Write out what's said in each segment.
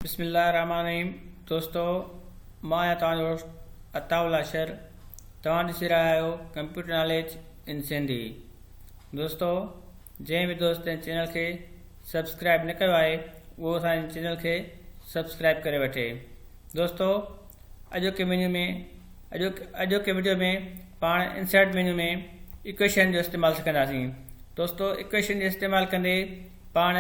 بسم الله الرحمٰن الرحيم دوستو مان آهيان توهان جو هوسٽ عطاء الله شر توهان ڏسي رهيا آهيو ڪمپيوٽر ناليج ان سنڌي دوستو جنهن به دوست هن چينل کي سبسڪرائب نه ڪيو آهي اهو اسان جي چينل کي سبسڪرائب ڪري وٺي دوستو اڄوڪي مينيو ۾ اڄوڪي وڊيو ۾ پاڻ انسرٽ مينيو ۾ ايڪويشن جو استعمال سکنداسين دوستو ايڪويشن جو استعمال ڪندي پاڻ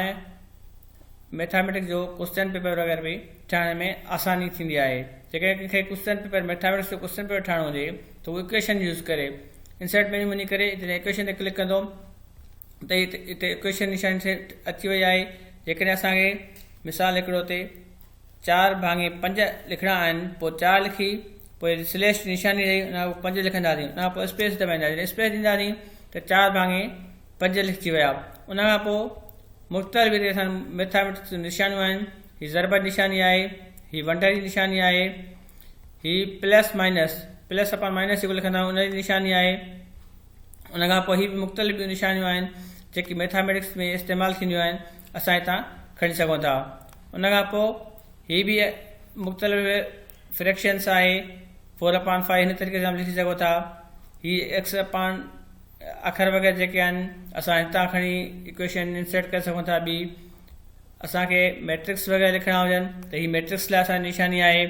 ميٿاميٽڪس جو ڪوسچن پيپر وغيره به ٺاهڻ ۾ آساني ٿيندي آهي. جيڪڏهن ڪنهن کي ڪوسچن پيپر ميٿاميٽڪس جو ڪوسچن پيپر ٺاهڻو هجي ته هو ايڪويشن يوز ڪري انسرٽ مينيو وڃي ڪري جڏهن ايڪويشن تي ڪلڪ ڪندو ته هتي ايڪويشن نشاني اچي وئي آهي. جيڪڏهن اسان کي مثال هڪڙو تي چار ڀاڱي پنج لکڻا آهن پوء چار لکي پوء سليش نشاني ڏئي ان کان پوء پنج لکنداسين ان کان پوء اسپيس دٻائينداسين اسپيس ڏينداسين ته چار ڀاڱي پنج لکجي ويا ان کان پوء مختلف هتي اسان ميٿاميٽڪس جون نشانيون آهن هي ضرب جي نشاني آهي هي ونڊ جي نشاني آهي هي plus minus plus upon minus جيڪو لکندا آهيون ان جي نشاني آهي ان کان پوء هي به مختلف ٻيون نشانيون آهن جيڪي ميٿاميٽڪس ۾ استعمال ٿينديون آهن اسان هتان کڻي سگهون ٿا ان کان پوء هي به مختلف فريڪشنس آهي فور اپان فائيو هن طريقي سان لکي سگهو ٿا هي ايڪس اپان اکر وغيره جيڪي آهن اسان هتان کڻي ايڪويشن انسرٽ ڪري سگهون ٿا ٻي اسان کي ميٽرڪس وغيره لکڻا هجن ته هي ميٽرڪس لاء اسان نشاني آهي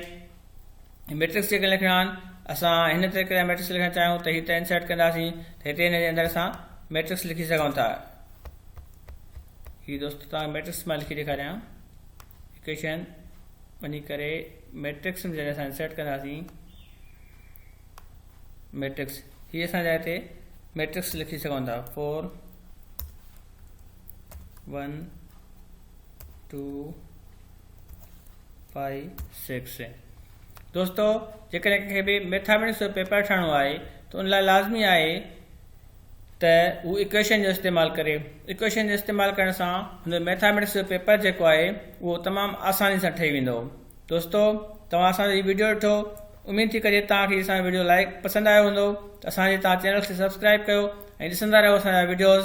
ميٽرڪس جيڪي لکڻا آهن اسان هن طريقي سان ميٽرڪس لکڻ چاهيون ته هي ته انسرٽ ڪنداسين ته هتي هن جي اندر اسان ميٽرڪس لکي سگهون ٿا هي دوست تان ميٽرڪس مان لکي ڏيکاريان ايڪويشن وڃي ڪري ميٽرڪس ۾ جڏهن اسان انسرٽ ڪنداسين ميٽرڪس هي اسان جا هتي ميٽرڪس لکي سگهون ٿا 4 1 2 5 6 دوستو جيڪڏهن ڪنهن کي به ميٿاميٽڪس جو پيپر ٺاهڻو آهي ته ان لاء لازمي آهي ته هو ايڪويشن جو استعمال ڪري ايڪويشن جو استعمال ڪرڻ سان هن جو ميٿاميٽڪس جو پيپر جيڪو آهي اهو تمام آساني سان ٺهي ويندو دوستو توهان اسان جو هي ويڊيو ڏٺو اميد ٿي ڪجي توهان کي اسان جو ويڊيو لائڪ پسند آيو هوندو ته اسان جي توهان چينل کي سبسڪرائب ڪيو ۽ ڏسندا رهو اسان جا ويڊيوز.